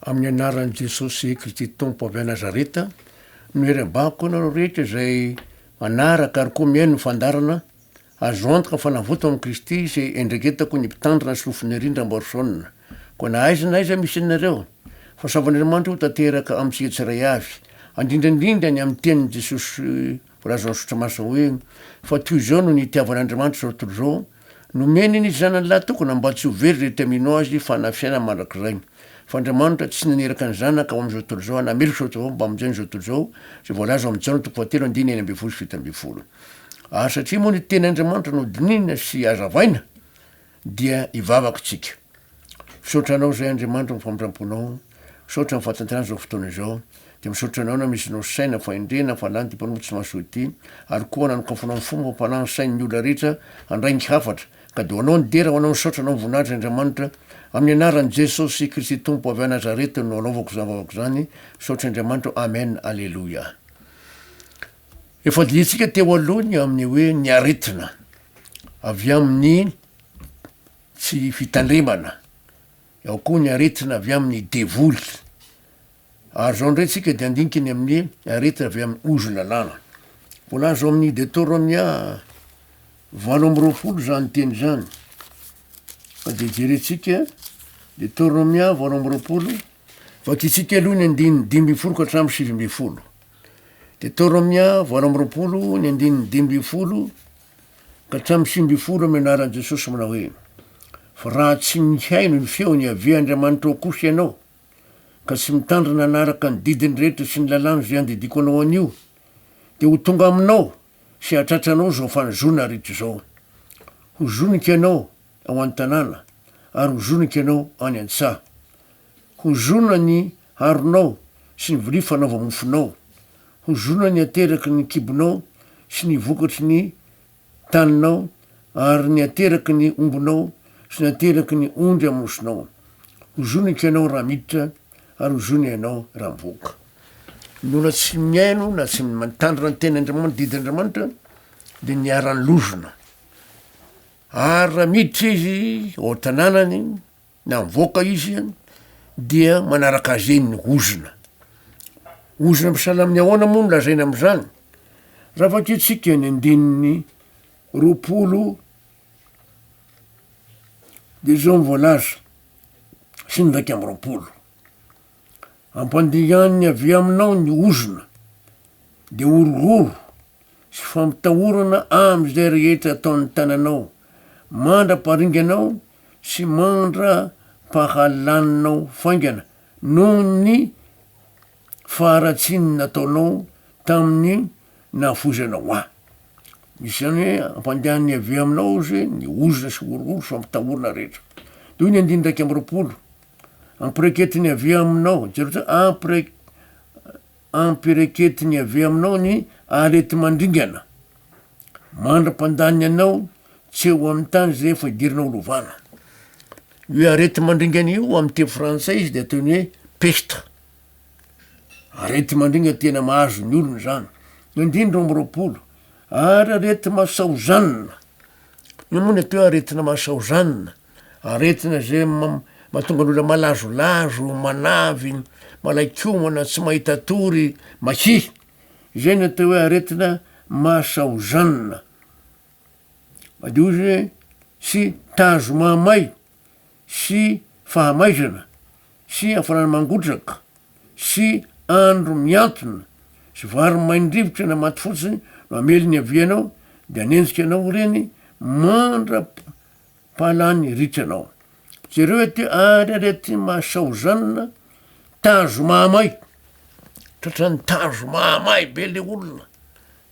Amin'ny anaran'i Jesosy Kristy Tompo avy any Nazareta no iarabako anareo rehetra izay manaraka ary koa mihaino ny fandaharana Azo antoka fa navoto amin'i Kristy izay endreketako ny mpitandrina sy lofon'ny Ramboarison. Koa na aiza na aiza misy anareo, fahasoavan'Andriamanitra ho tanteraka amintsika tsiray avy, andrindra indrindra ny amin'ny tenin'i Jesosy voalazan'ny Soratra Masina hoe, Fa toy izao no nitiavan'Andriamanitra izao tontolo izao, nomeny ny Zanany lahy tokana mba tsy ho very rehetra mino Azy fa hana fiainana mandrakizay. Fa Andriamanitra tsy naniraka ny Zanaka ho amin'izao tontolo izao hanameloka izao tontolo izao mba hamonjena izao tontolo izao, izay voalaza ao amin'ny Jaona toko fahatelo andininy 16 sy 17. Ary satria moa ny teny Andriamanitra no dinihina sy hazavaina dia hivavaka tsika. Misaotra anao zay Andriamanitra ny famindramponao, misaotra ny fahatanterahana izao fotoana izao, dia misaotra anao namisinao saina, fahendrena, fahalany ity mpanompo tsy mahasoa ity, ary koa nanokafonao ny fomba ampanahy ny sain'ny olona rehetra handray ny hafatra, ka dia ho anao ny dera, ho anao ny saotra, anao ny voninahitra Andriamanitra, amin'ny anaran'i Jesosy Kristy Tompo avy any Nazareta no anaovako izany vavaka izany, misaotra Andriamanitra, Amen, Aleloia. Efa dinihintsika teo aloha ny amin'ny hoe ny aretina avy amin'ny tsy fitandremana, ao koa ny aretina avy amin'ny devoly. Ary izao indray tsika dia handinika ny amin'ny aretina avy amin'ny ozon-dalàna. Voalaza ao amin'ny Deoteronomia 28 izany teny izany. Fa dia jerentsika Deoteronomia 28, vakintsika aloha ny andininy 15 ka hatramin'ny 19. Deoteronomia 28 ny andininy 15 ka hatramin'ny 19 amin'ny anaran'i Jesosy manao hoe, Fa raha tsy mihaino ny feon'i Yaveh Andriamanitrao kosa ianao, ka tsy mitandrina hanaraka ny didiny rehetra sy ny lalàny izay andidiako anao anio, dia ho tonga aminao sy hahatratra anao izao fanozona rehetra izao. Ho zonika ianao ao an-tanàna, ary ho zonika ianao any an-tsaha. Ho zona ny haronao sy ny vilia fanaova-mofonao. Ho zona ny ateraky ny kibonao sy ny vokatry ny taninao ary ny ateraky ny ombinao sy ny ateraky ny ondry amosinao. Ho zonika ianao raha miditra ary ho zona ianao raha mivoaka. Ny olona tsy mihaino na tsy mitandrina ny tenin'Andriamanitra, didin'Andriamanitra dia niharan'ny lozona. Ary raha miditra izy ao an-tanànany na mivoaka izy dia manaraka azy eny ny ozona. Ozona misahala amin'ny ahoana moa no lazaina amin'izany? Raha vakintsika ny andininy 20 de zao ny voalaza sy ny 21, Ampandian'ny avy aminao ny ozona, de horohoro sy fampitahorana amin'izay rehetra ataon'ny tananao, mandra-paringanao sy mandra-pahalaninao faingana noho ny faharatsian'ny nataonao tamin'ny nahafoizanao ahy. Misy izany hoe ampandehan'ny avy aminao izy ny ozona sy horohoro sy fampitahorana rehetra. De hoy ny andininy 21, ampireketiny avy aminao, jereo tsara, ampire- ampireketiny avy aminao ny areti-mandringana. Mandra-pandany anao tsy eo amin'ny tany izay efa idiranao ho lovana. Io areti-mandringana io amin'ny teny frantsay izy de ataony hoe peste. Areti-mandringa tena mahazo ny olona izany. Andininy 22, ary areti-mahasaozanina. Io moa ny atao hoe aretina mahasaozanina, aretina zay mahatonga ny olona malazolazo, manavy, malain-komana, tsy mahita tory, mahia. Izay no atao hoe aretina mahasaozanina. Madio izy hoe sy tazo mahamay sy fahamaizana sy hafanana mangotraka sy andro mihantona sy vary main-drivotra na maty fotsiny no hamely ny havianao dia hanenjika anao ireny mandra-pahalany ritra anao. Jereo aty ary areti-mahasaozanina tazo mahamay, tratran'ny tazo mahamay be le olona,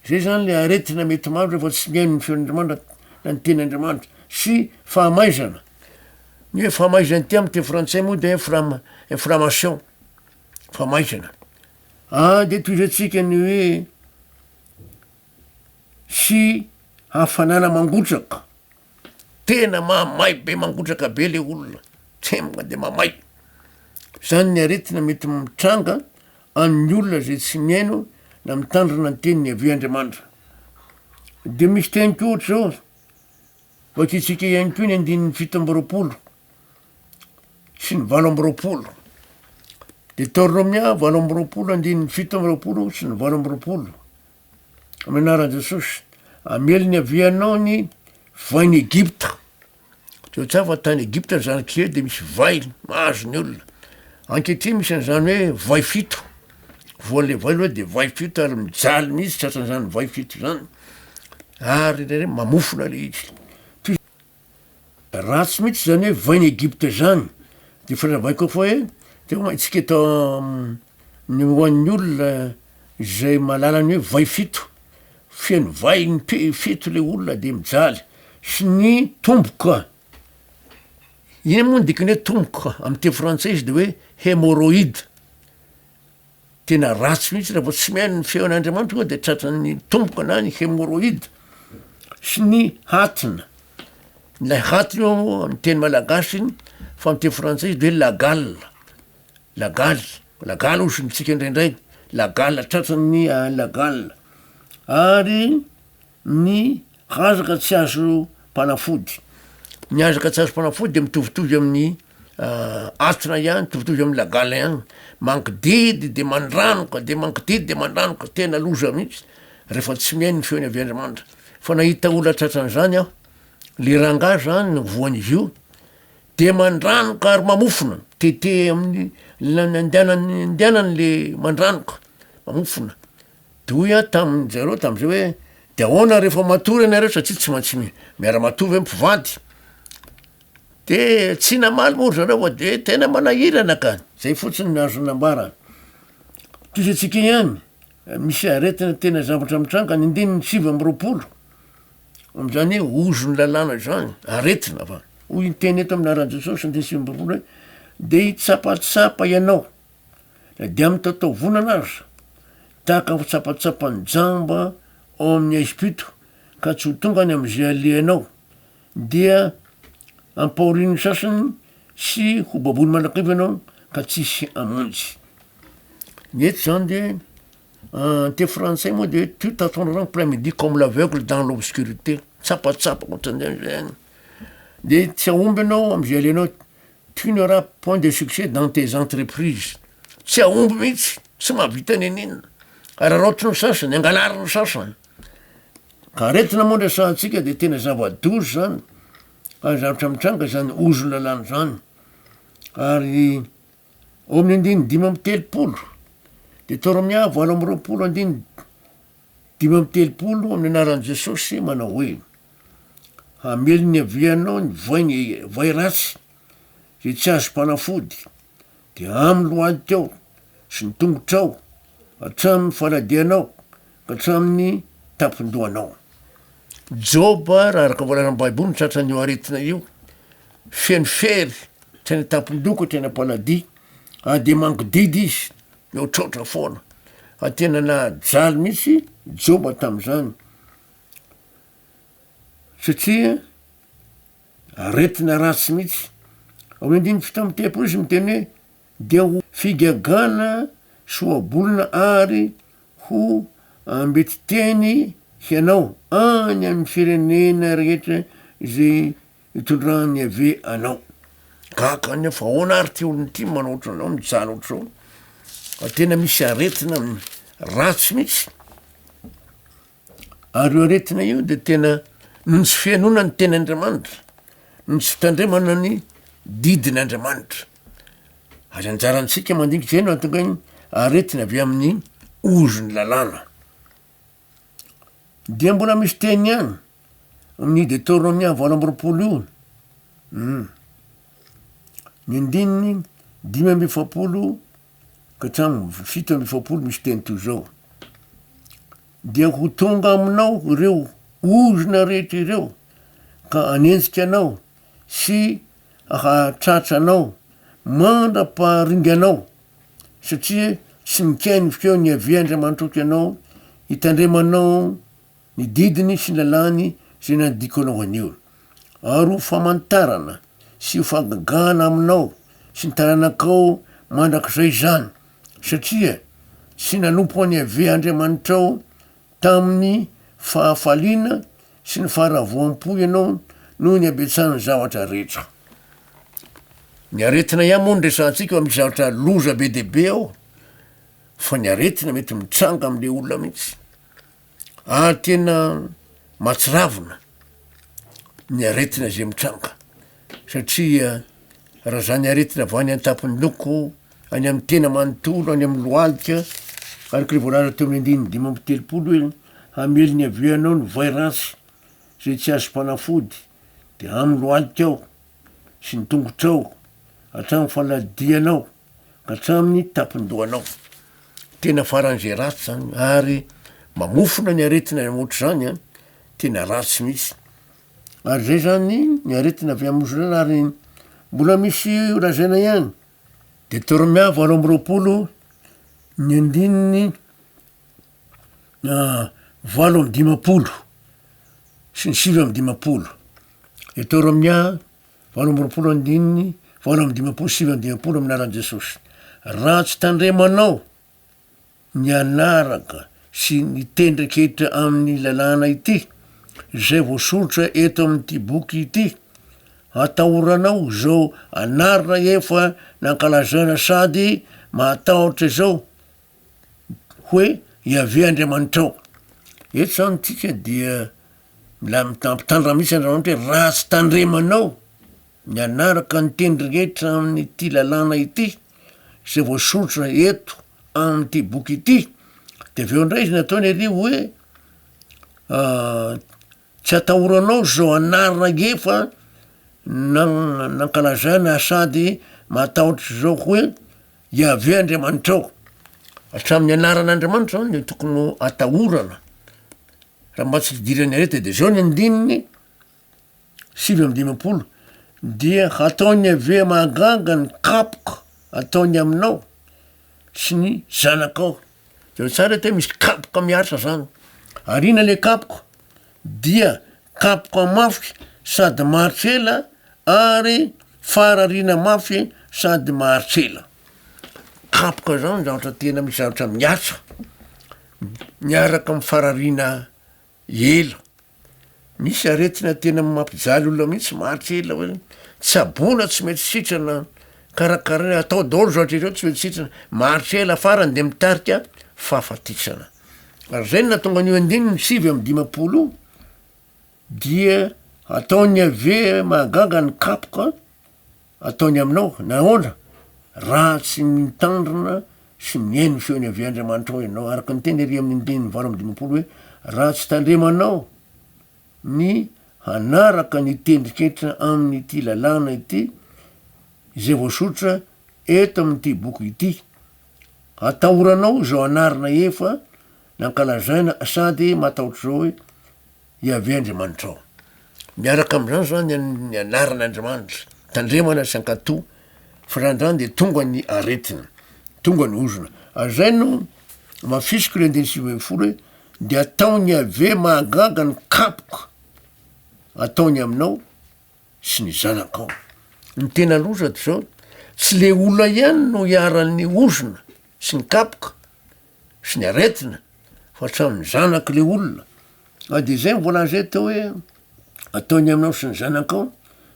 zay zany le aretina mety maro rehefa tsy mihaino ny feon'Andriamanitra na ny tenin'Andriamanitra sy fahamaizana, ny hoe fahamaizana ity amin'ny teny frantsay moa de inflam- inflammation, fahamaizana, ah de tohizantsika ny hoe sy hafanana mangotraka. Tena mamay be mangotraka be le olona, tsemboka de mamay. Zany ny aretina mety mitranga amin'ny olona zay tsy mihaino na mitandrina ny teniny avy Andriamanitra. De misy teny koa ohatra zao, vakintsika ihany koa ny andininy 27 sy ny 28. Deoteronomia 28 andininy 27 sy ny 28, Amin'ny anaran'i Jesosy, hamely ny havianao ny vain'i Egypta. Jereo tsara fa tany Egypta ny zanak'Israely de misy vay mahazo ny olona. Ankehitriny misy an'izany hoe vay fito, voan'le vay aloha de vay fito ary mijaly mihitsy tratran'izany vay fito zany, ary indraindray mamofona le izy. Toy ratsy mihitsy zany hoe vain'i Egypta zany, de efa nazavaiko fa hoe teo ma- tsika eto ny ho an'ny olona izay mahalala ny hoe vay fito, feno vay ny pe- fito le olona de mijaly, sy ny tomboka, ina moa ny dikany hoe tomboka amy teny frantsay izy de hoe hemorroide, tena ratsy mihitsy raha vao tsy mihaino ny feon'Andriamanitra tonga de tratran'ny tomboka na ny hemorroide, sy ny hatina, lay hatina io amy teny malagasy iny fa amy teny frantsay izy de hoe la gale, lagaly, lagaly hozy ny tsika indraindray, lagaly tratran'ny lagaly ary ny hazaka tsy azo mpanafody, ny hazaka tsy azo mpanafody de mitovitovy amin'ny atina ihany, mitovitovy amy lagaly ihany, mangidihidy de mandranoka de mangidihidy de mandranoka, tena loza mihitsy rehefa tsy mihaino ny feony avy Andriamanitra, fa nahita olona tratran'zany aho, le rangahy zany no voan'izy io, de mandranoka ary mamofona, mitete amin'ny lany andehanany andehanany le mandranoka, mamofona, de hoy aho taminjareo tam'zay hoe de ahoana rehefa matory ianareo satria tsy maintsy miara-matory ve mpivady? De tsy namaly moa ry zareo fa de tena manahirana ka, zay fotsiny no azo nambara. Tohizatsika ihany, misy aretina tena zavatra mitranga ny andininy 29. Am'zany hoe ozon'ny lalàna zany, aretina fa hoy ny teny eto amin'ny anaran'i Jesosy andininy 29 hoe de hitsapatsapa ianao na de amy tataovonana aza, tahaka ny fitsapatsapan'ny jamba ao amin'ny aizim-pito ka tsy ho tonga any am'izay alehanao, dia ampahorian'ny sasany sy ho baboiny mandrakariva ianao ka tsisy hamonjy. Ny eto zany de Teny frantsay moa de hoe tu tâtonneras en plein midi comme l'aveugle dans l'obscurité, mitsapatsapa ohatran'zany zany, de tsy hahomby anao am'zay alehanao, tu n'auras point de succès dans tes entreprises, tsy hahomby mihitsy, tsy mahavita n'inon'inona, araraotiny ny sasany, angalariny sasany, ka aretina moa ny resahantsika de tena zava-doza zany, ary zavatra mitranga zany ozona lalàna zany, ary Ao amin'ny andininy 35, Detoromia 28 andininy 35 amin'ny anaran'i Jesosy manao hoe, Hamely ny havianao ny vainy vay ratsy izay tsy azom-panafody, dia amin'ny lohalikao sy ny tongotrao hatramin'ny faladianao ka hatramin'ny tampon-dohanao. Joba, raha araka ny voalazan'ny Baiboly, no tratran'io aretina io, feno fery hatrany an-tampon-doha ka hatrany am-paladia, ary de mangididy izy, mihotraotra foana, fa tena nahajaly mihitsy Joba tam'zany, satria aretina ratsy mihitsy. Ao amin'ny andininy 37 izy miteny hoe dia ho figagana sy ohabolana ary ho ambetiteny hianao any amin'ny firenena rehetra izay itondran'i Yaveh anao. Gaga aho nefa ahoana ary ty olona ty manao ohatran'izao, mijaly ohatr'izao, fa tena misy aretina ratsy mihitsy, ary io aretina io de tena noho ny tsy fihainoana ny tenin'Andriamanitra, noho ny tsy fitandremana ny didin'Andriamanitra, ary anjarantsika mandinika zay no ahatonga ny aretina avy amin'ny ozon'ny lalàna. Dia mbola misy teny ihany amin'ny Deoteronomia 28 io, um, ny andininy 45 ka hatramin'ny 47 misy teny toy izao, dia ho tonga aminao ireo ozona rehetra ireo ka hanenjika anao sy hahatratra anao mandra-paharinganao satria tsy mikay ny feon'i Yaveh Andriamanitrao ianao hitandremanao ny didiny sy ny lalàny izay nandiko anao anio, ary ho famantarana sy ho fahagagana aminao sy ny taranakao mandrakizay izany, satria tsy nanompo an'i Yaveh Andriamanitrao tamin'ny fahafaliana sy ny faharavoam-po ianao noho ny habetsahan'ny zavatra rehetra. Ny aretina ihany moa no resahantsika fa misy zavatra loza be dia be ao fa ny aretina mety mitranga amle olona mihitsy ary tena mahatsiravina ny aretina zay mitranga satria raha zany aretina avy any an-tampon-doko any amy tena manontolo any amy lohalika araky le voalaza teo amin'ny andininy 35 hoe hamely ny avianao ny vay ratsy zay tsy azom-panafody de amy lohalika ao sy ny tongotrao, hatramin'ny faladianao, ka hatramin'ny tampon-dohanao. Tena faran'izay ratsy zany ary mamofona ny aretina ohatr'izany an, tena ratsy mihitsy. Ary zay zany ny aretina avy amin'ny ozona ary mbola misy ho lazaina ihany, Detoromia 28 ny andininy 58 sy ny 59. Deoteronomia 28 andininy 58 sy 59 amin'ny anaran'i Jesosy. Raha tsy tandremanao ny hanaraka sy ny tendriketra amin'ny lalàna ity, izay voasoritra eto amin'ity boky ity, atahoranao izao anarana efa nankalazaina sady mahatahotra izao, hoe Yaveh Andriamanitrao. Eto zany tsika dia mila mampitandrina mihitsy Andriamanitra hoe raha tsy tandremanao ny hanaraka ny teny rehetra amin'ity lalàna ity izay voasoritra eto amin'ity boky ity, de avy eo indray izy nataony ary hoe Tsy atahoranao zao anarana efa nankalazaina sady matahotra zao hoe Yaveh Andriamanitrao. Hatramin'ny anaran'Andriamanitra zany de tokony ho atahorana raha mba tsy hidiran'ny aretina de zao ny andininy 59 dia hataon'i Yaveh mahagaga ny kapoka ataony aminao sy ny zanakao. Jereo tsara eto hoe misy kapoka mihatra zany, ary inona le kapoka? Dia kapoka mafy sady maharitra ela ary farariana mafy sady maharitra ela. Kapoka zany zavatra tena misy zavatra mihatra miaraka amy farariana ela. Misy aretina tena mampijaly olona mihitsy maharitra ela hoe tsaboina tsy mety sitrana, karakaraina atao daholo zavatra ireo tsy mety sitrana, maharitra ela farany de mitarika fahafatesana. Ary zay no nahatonga an'io andininy 59 io dia ataon'i Yaveh mahagaga ny kapoka ataony aminao, nahoana? Raha tsy mitandrina sy mihaino ny feon'i Yaveh Andriamanitrao ianao, araka ny teny ery amin'ny andininy 58 hoe, raha tsy tandremanao ny hanaraka ny tendriketra amin'ity lalàna ity izay voasoritra eto amin'ity boky ity, atahoranao izao anarana efa nankalazaina sady matahotra izao hoe, Yaveh Andriamanitrao. Miaraka amin'izany zany ny anaran'Andriamanitra, tandremana sy ankato, fa raha an'izany de tonga ny aretina, tonga ny ozona. Ary zay no hamafisiko le andininy 19 hoe, de ataon'i Yaveh mahagaga ny kapoka ataony aminao sy ny zanakao. Ny tena loza de zao, tsy le olona ihany no iharan'ny ozona sy ny kapoka sy ny aretina fa hatramin'ny zanaky le olona. Na de zay voalaza eto hoe ataony aminao sy ny zanakao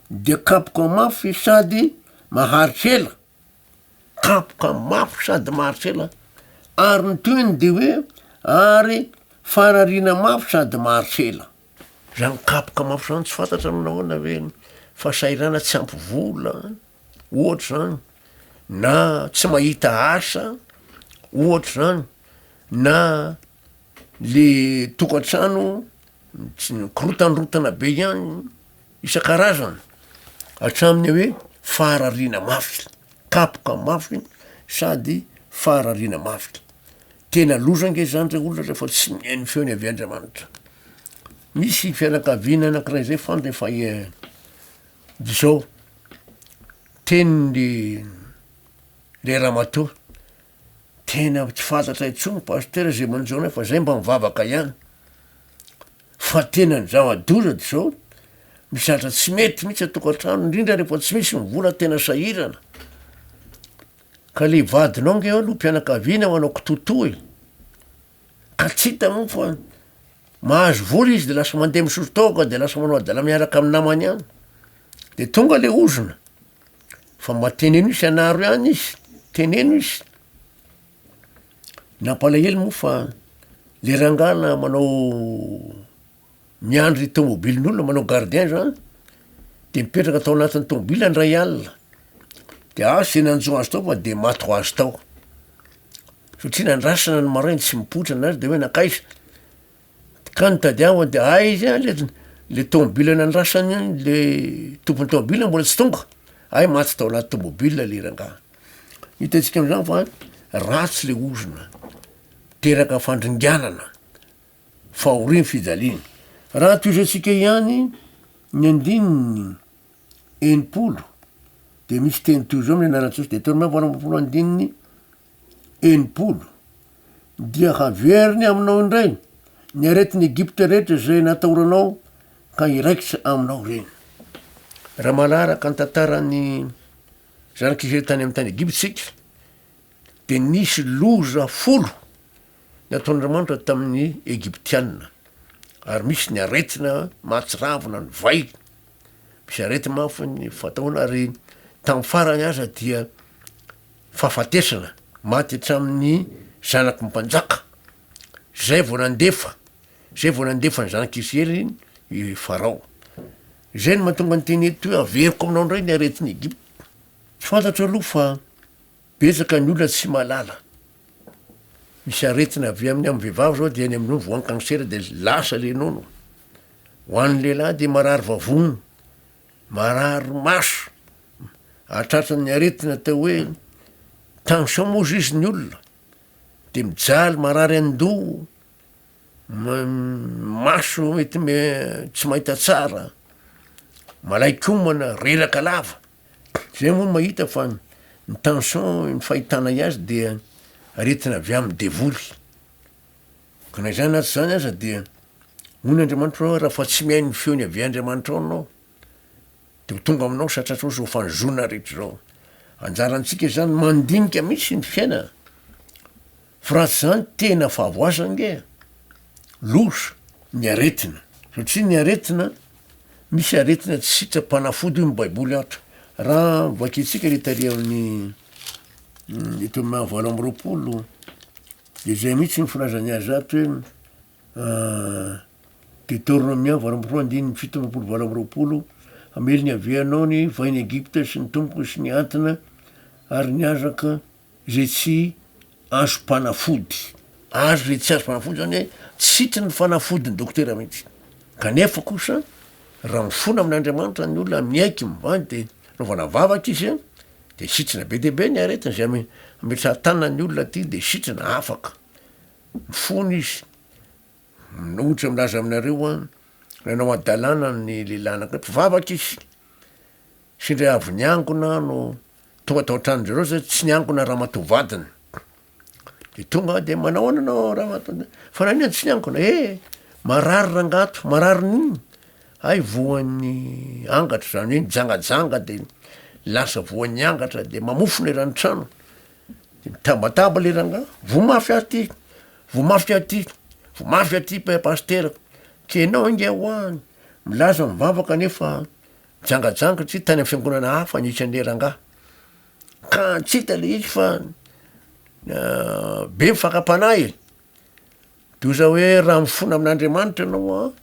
dia kapoka mafy sady maharitra ela, kapoka mafy sady maharitra ela, ary ny tohiny de hoe ary farariana mafy sady maharitra ela. Zany kapoka mafy zany tsy fantatra aloha nahoana hoe fahasahiranana tsy ampy vola ohatra zany, na tsy mahita asa ohatra zany, na le tokantrano tsy mikorotandrotana be ihany isan-karazany, hatramin'ny hoe faharariana mafy, kapoka mafy sady faharariana mafy. Tena loza ange zany re olona rehefa tsy mihaino feony avy Andriamanitra. Misy fianakaviana anakiray zay fantany fa zao, tenin'ny le ramatoa, tena tsy fantatra intsony pasitera zay manjo anay fa zay mba mivavaka ihany, fa tena ny zava-doza de zao, misy zavatra tsy mety mihitsy an-tokantrano indrindra rehefa tsy misy ny vola tena sahirana, ka le vadinao nge loham-pianakaviana manao kitoatoa e, ka tsy hita moa fa mahazo vola izy de lasa mandeha misotro toaka de lasa manao adala miaraka amy namany any, de tonga le ozona. Fa mba teneno izy anaro ihany izy, teneno izy. Nampalahelo moa fa le rangahy na manao miandry tômôbilin'olona, manao gardien zany, de nipetraka tao anatin'ny tômôbila ndray alina, de asa ze nanjo azy tao fa de maty ho azy tao, satria nandrasana ny maraina tsy mipoitra na aiza de hoe nankaiza? Ka notadiavina de aiza le le tômôbila nandrasany any le tompon'ny tômôbila mbola tsy tonga, hay maty tao anaty tômôbila le rangaha. Hitantsika am'zany fa ratsy le ozona, miteraka fandringanana, fahoriana, fijaliana. Raha tohizantsika ihany ny andininy 60 de misy teny toy zao amin'ny anaran'i Jesosy, Deoteronoma 28 andininy 60, dia haveriny aminao indray ny aretin'i Egypta rehetra izay natahoranao ka hiraikitra aminao ireny. Raha manaraka ny tantaran'ny zanak'Israely tany amin'ny tany Egypta isika, de nisy loza folo nataon'Andriamanitra tamin'ny Egyptiana, ary misy ny aretina mahatsiravina, ny vay, misy areti-mafy ny fatahoana, ary tamin'ny farany aza dia fahafatesana, maty hatramin'ny zanaky ny mpanjaka, zay vao nandefa, zay vao nandefa ny zanak'Israely i Farao. Zay no mahatonga ny teny eto hoe averiko aminao indray ny aretin'i Egypta. Tsy fantatro aloha fa betsaka ny olona tsy mahalala. Misy aretina avy amin'ny amin'ny vehivavy zao de any amin'ny nono voan'ny cancer de lasa le nono. Ho an'ny lehilahy de marary vavony, marary maso, ary tratran'ny aretina atao hoe tension moa ozy izy ny olona, de mijaly marary an-doha, maso mety tsy mahita tsara, malain-komana, reraka lava, zay moa mahita fa ny tension ny fahitanay azy dia aretina avy amy devoly, ka na izany na tsy zany aza dia hoy ny Andriamanitra hoe raha fa tsy mihaino ny feony avy Andriamanitrao anao de ho tonga aminao satratrao zao fanozona rehetra zao, anjarantsika zany mandinika mihitsy ny fiainana. Fa raha tsy zany tena fahavoazana nge loza ny aretina satria ny aretina misy aretina tsy sitram-panafody hoy ny baiboly ato, raha vakintsika le tary amin'ny eto amin'ny 28 de zay mihitsy ny filazany azy ato hoe Deteronomia 28 andininy 27 28, hamely ny havianao ny vain'i Egypta sy ny tompoko sy ny antina ary ny hazaka Izay tsy azom-panafody. Azo izay tsy azom-panafody zany hoe tsy sitran'ny fanafodin'ny dokotera mihitsy. Kanefa kosa raha mifona amin'Andriamanitra ny olona, miaiky, mivady de anaovana vavaka izy an, de sitrana. Be dia be ny aretina izay ame- ametrahan-tanana ny olona aty de sitrana, afaka. Mifona izy. Ohatra milaza aminareo an, nanao hadalana ny lehilahy anakiray, mpivavaka izy, sendra avy niangona no Tonga tao an-tranon-dry zareo zay tsy niangona ramatoa vadiny, de tonga aho de manao ahoana anao ramatoa, fa naninona tsy niangona? Eh! Marary rangaha ato, marary n'inona? Hay voan'ny angatra zany hoe nijangajanga de lasa voan'ny angatra de mamofona eran'ny trano, de mitabataba le rangaha, voa mafy aho ty, voa mafy aho ty, voa mafy aho ty pasitera, k'enao ange hoa milaza mivavaka nefa Nijangajanga satria tany am fiangonana hafa nisy anle rangahy, ka tsy hita le izy fa be ny fakam-panahy e, de hoy za hoe raha mifona amin'Andriamanitra anao an,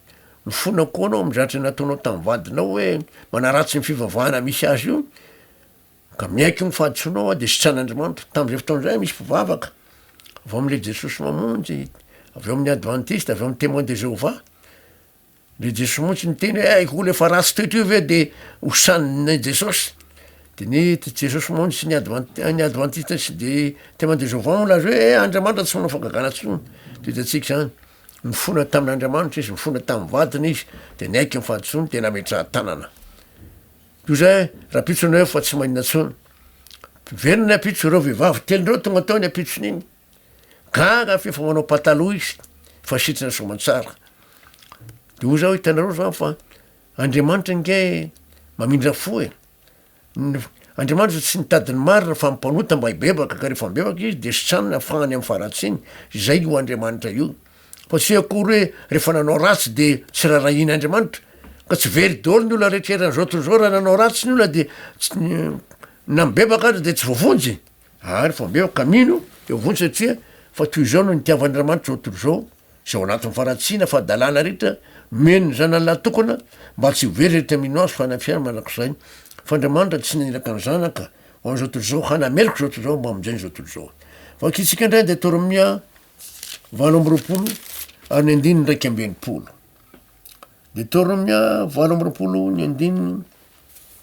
mifona koa anao amy zavatra nataonao tamy vadinao hoe manaratsy ny fivavahana misy azy io, ka miaiky ny fahadisoanao an de sitran'Andriamanitra, tam'zay fotoana zay misy mpivavaka avy ao amle Jesosy Mamonjy, avy ao amin'ny advantista, avy ao amy Témoin de Jéhovah, De Jesosy montsy niteny hoe ay olo efa ratsy toetra io ve de ho sanin'i Jesosy? De ny Jesosy montsy sy ny advant- ny advantista sy de témoin de Jéhovah moa nilaza hoe eh Andriamanitra tsy manao fahagagana tsony, de hitantsika zany, nifona tamin'Andriamanitra izy, nifona tamy vadiny izy, de niaiky ny fahadisoany de nametraha-tanana. Toy zay rahampitso ny hoe fa tsy maninona tsony, velona ny ampitso ireo vehivavy telo reo tonga teo ny ampitson'iny, Gaga f'efa manao pataloha izy fa sitrana soamantsara. De hoy zaho hitanareo zany fa Andriamanitra nge mamindra fo e, ny Andriamanitra tsy nitady ny marina fa ny mpanota mba hibebaka ka rehefa mibebaka izy de sitraniny afahany amy faharatsiany, zay io Andriamanitra io, fa tsy hoe akory hoe rehefa nanao ratsy de tsy rarahian'Andriamanitra, ka tsy very daholo ny olona rehetra eran'izao tontolo zao raha nanao ratsy ny olona de tsy. na mibebaka aza de tsy voavonjy, ary fa mibebaka ka mino de voavonjy satria fa toy izao no nitiavan'Andriamanitra zao tontolo izao, izay ao anatin'ny faharatsiana, fahadalana rehetra, nomeny ny zanany lahy tokana mba tsy ho very rehetra mino azy fa hanana fiainana mandrakizay, fa Andriamanitra tsy naniraka ny zanaka ho an'izao tontolo izao hanameloka izao tontolo izao mba hamonjena izao tontolo izao. Vakintsika indray ny Detoromia 28 ary ny andininy 61. Detoromia 28 ny andininy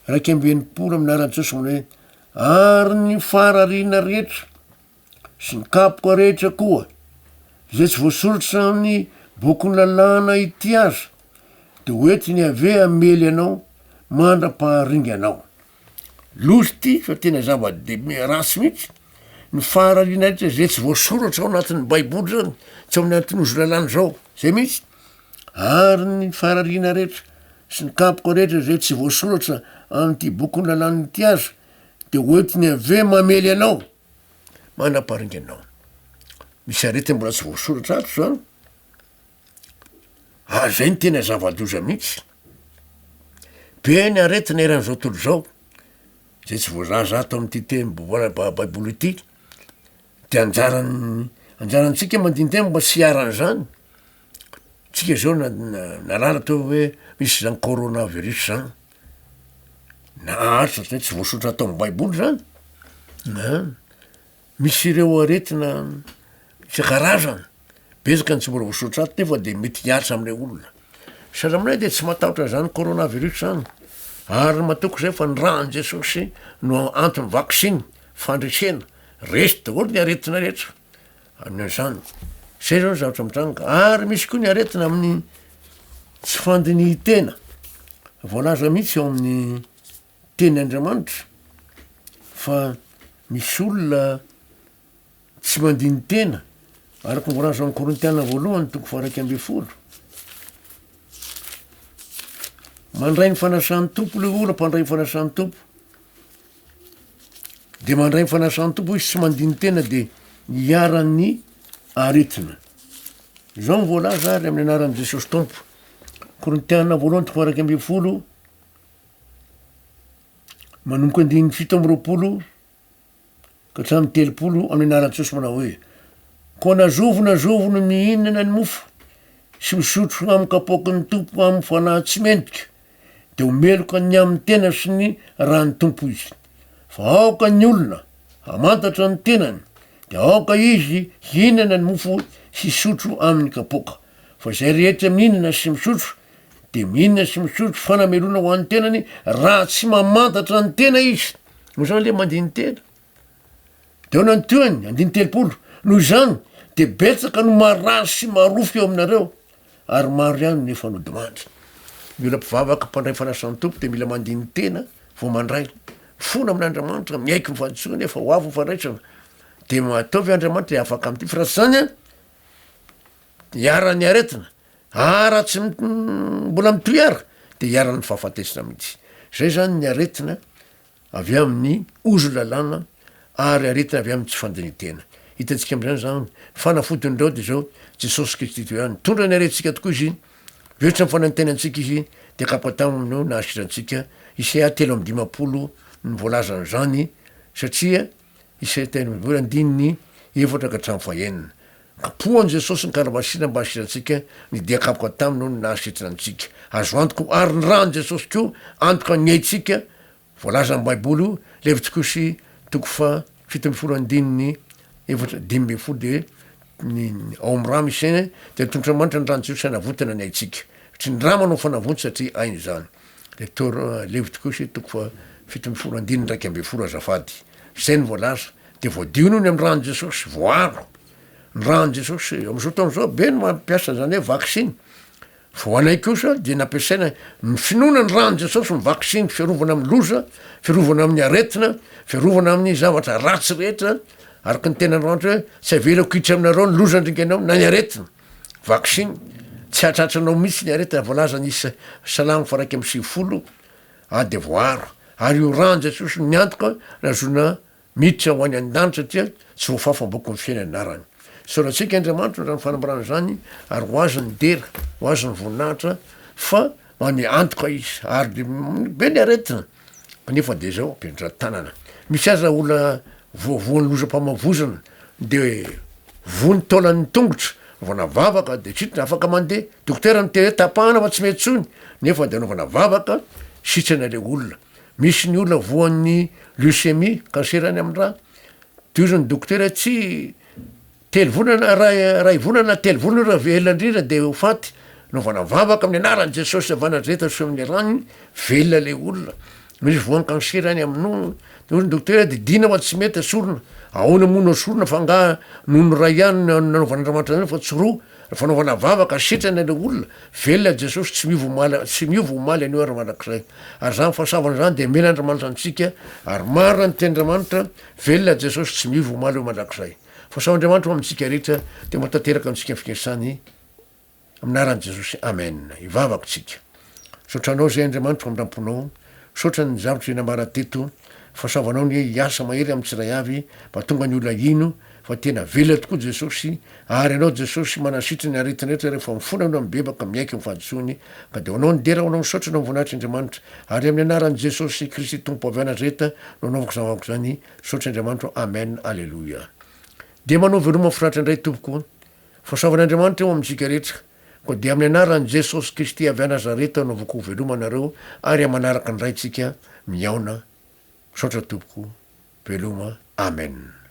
61 amin'ny anaran'i Jesosy manao hoe ary ny farariana rehetra sy ny kapoka rehetra koa izay tsy voasoratra amin'ny bokin'ny lalàna ity aza de ho entin'i Yaveh hamely anao mandra-paharinganao. Loza ity fa tena zava-dehibe ratsy mihitsy ny faharariana rehetra zay tsy voasoratra ao anatin'ny baiboly zany, tsy ao anatin'ny ozy lalàna zao, zay mihitsy, ary ny faharariana rehetra sy ny kapoka rehetra zay tsy voasoratra amin'ity bokin'ny lalàna ity aza de ho entin'i Yaveh mamely anao manam-paharinganao. Misy aretina mbola tsy voasoratra ato zany, ary zay no tena zava-doza mihitsy. Be ny aretina eran'izao tontolo izao, zay tsy voalaza ato amin'ity teny baiboly ity, de anjaran'ny anjarantsika mandini-tena mba tsy hiharan'izany, tsika zao na- nahalala teo hoe misy zany corona virus zany, naharitra zay tsy voasoratra ato amy baiboly zany, an, misy ireo aretina isan-karazany, betsaka ny tsy mbola voasoratra ato nefa de mety hihatra amle olona, sahala aminay de tsy matahotra an'zany corona virus zany, ary matoky zay fa ny ràn'i Jesosy no antony vaksiny, fandresena, resy daholo ny aretina rehetra amin'izany, zay zao ny zavatra mitranga, ary misy koa ny aretina amin'ny tsy fandinihin-tena, voalaza mihitsy ao amin'ny teny Andriamanitra fa misy olona tsy mandini-tena araka ny voalaza ao amin'ny Korintiana voalohany toko faha 11. Mandray ny fanasan'ny Tompo le olona, mpandray ny fanasan'ny Tompo. De mandray ny fanasan'ny Tompo izy tsy mandini-tena de iharan'ny aretina. Zao ny voalaza ary amin'ny anaran'i Jesosy Tompo. Korintiana voalohany toko faha 11 manomboka andininy 27 ka hatramin'ny 30 amin'ny anaran'i Jesosy manao hoe, Koa na zovy na zovy no mihinana ny mofo sy misotro amin'ny kapoaky ny Tompo amin'ny fanahy tsy mendrika, dia ho meloka ny amin'ny tena sy ny ran'ny Tompo izy. Fa aoka ny olona hamantatra ny tenany, dia aoka izy hihinana ny mofo sy hisotro amin'ny kapoaka. Fa izay rehetra mihinana sy misotro dia mihinana sy misotro fanamelohana ho an'ny tenany raha tsy mamantatra ny tena izy. Noho izany le mandini-tena. De ahoana ny tohiny? Andininy 30, Noho izany dia betsaka no marary sy marofy eo aminareo, ary maro ihany no efa nodimandry. Ny olona mpivavaka mpandray fanasan'ny Tompo dia mila mandini-tena vao mandray. Mifona amin'Andriamanitra, miaiky ny fahadisoany efa ho avy ny fandraisana. Dia ataovy Andriamanitra dia afaka amin'ity fa raha tsy izany an, iharan'ny aretina, ah raha tsy mbola mitohy ara de iharan'ny fahafatesana mihitsy. Zay zany ny aretina avy amin'ny ozon-dalàna ary aretina avy amin'ny tsy fandinihan-tena. Hitantsika amin'izany zany, fanafodin'ireo de zao, Jesosy Kristy teo ihany, nitondra ny aretintsika tokoa Izy, mihoatra ny fanantenantsika Izy, de kapoka taminy no nahasitrantsika antsika, Isaia 53 no voalazan'izany, satria Isaia 53 andininy efatra ka hatramin'ny fahenina. Kapohan'i Jesosy ny karabasina mba hasirantsika ny dia kapoka taminy no nahasitrana antsika. Azo antoka ary ny ran'i Jesosy koa antoka ny aintsika, voalazan'ny Baiboly io, Levitikosy toko faha 17 andininy efatra 15 dia ny ao amin'ny rà misy aina dia nitondr'Andriamanitra ny ran'i Jesosy hanavotana ny aintsika. Satria ny rà manao fanavonjy satria aina izany. Lector Levitikosy toko faha 17 andininy 11 azafady. Izay no voalaza. Dia voadio noho ny amin'ny ran'i Jesosy, voaro ny ran'i Jesosy. Amin'izao fotoana izao be ny mampiasa an'izany hoe vaksiny. Fa ho anay kosa dia nampiasaina ny finoana ny ran'i Jesosy ny vaksiny, fiarovana amin'ny loza, fiarovana amin'ny aretina, fiarovana amin'ny zavatra ratsy rehetra, araka ny tenin'Andriamanitra hoe tsy avelako hiditra aminareo ny loza andringanao na ny aretina. Vaksiny, tsy hahatratra anao mihitsy ny aretina, voalazan'ny isa Salamo faha 91, ary dia voaaro. Ary io ran'i Jesosy no niantoka nahazoana miditra ho any an-danitra satria tsy voafafa am-bokin'ny fiainana ny anarany. Isaorantsika Andriamanitra noho izany fanambarana izany ary ho Azy ny dera, ho Azy ny voninahitra fa manome antoka Izy ary dia be ny aretina kanefa dia izao ampiandratanana. Misy aza olona voavoan'ny lozam-pamavozana de voa ny taolan'ny tongotra, anaovana vavaka de sitrana, afaka mandeha, dokotera miteny hoe tapahana fa tsy mety tsony, nefa de anaovana vavaka, sitrana le olona. Misy ny olona voan'ny leucémie, cancer any amin'ny rà, de hozy ny dokotera tsy Telo volana raha iray volana na telo volana raha velona indrindra dia ho faty, anaovana vavaka amin'ny anaran'i Jesosy avy Nazareta sy amin'ny rany, velona ilay olona. Misy voan'ny cancer any amin'ny nono, dia hoy ny dokotera didiana fa tsy mety esorina, ahoana moa no esorina fa angaha nono iray ihany no nanaovan'Andriamanitra an'izany fa tsy roa, fanaovana vavaka sitrana ilay olona, velona Jesosy tsy miova omaly tsy miova omaly anio ary mandrakizay. Ary izany fahasoavana izany dia omen'Andriamanitra antsika ary marina ny tenin'Andriamanitra, velona Jesosy tsy miova omaly eo mandrakizay. Fahasoavan' Andriamanitra ho amintsika rehetra dia mba tanteraka amintsika ny fikasany amin'ny anaran'i Jesosy Amen hivavaka tsika Misaotra anao zay Andriamanitra famindramponao Misaotra ny zavatra izay nambara teto Fahasoavanao anie hiasa mahery amin'ny tsiray avy mba tonga ny olona hino fa tena velona tokoa Jesosy ary ianao Jesosy manasitra ny aretina rehetra rehefa mifona ianao mibebaka miaiky ny fahadisoany ka dia ho anao ny dera ho anao ny saotra ny voninahitr' Andriamanitra ary amin'ny anaran'i Jesosy Kristy Tompo avy any Nazareta no anaovako izany vavaka izany Misaotra Andriamanitra o Amen Aleloia Dia manao veloma finaritra indray tompoko Fahasoavan' Andriamanitra eo amintsika rehetra Koa dia amin'ny anaran'i Jesosy Kristy avy any Nazareta no anaovako veloma anareo ary amanaraka indray tsika mihaona Misaotra tompoko Veloma Amen.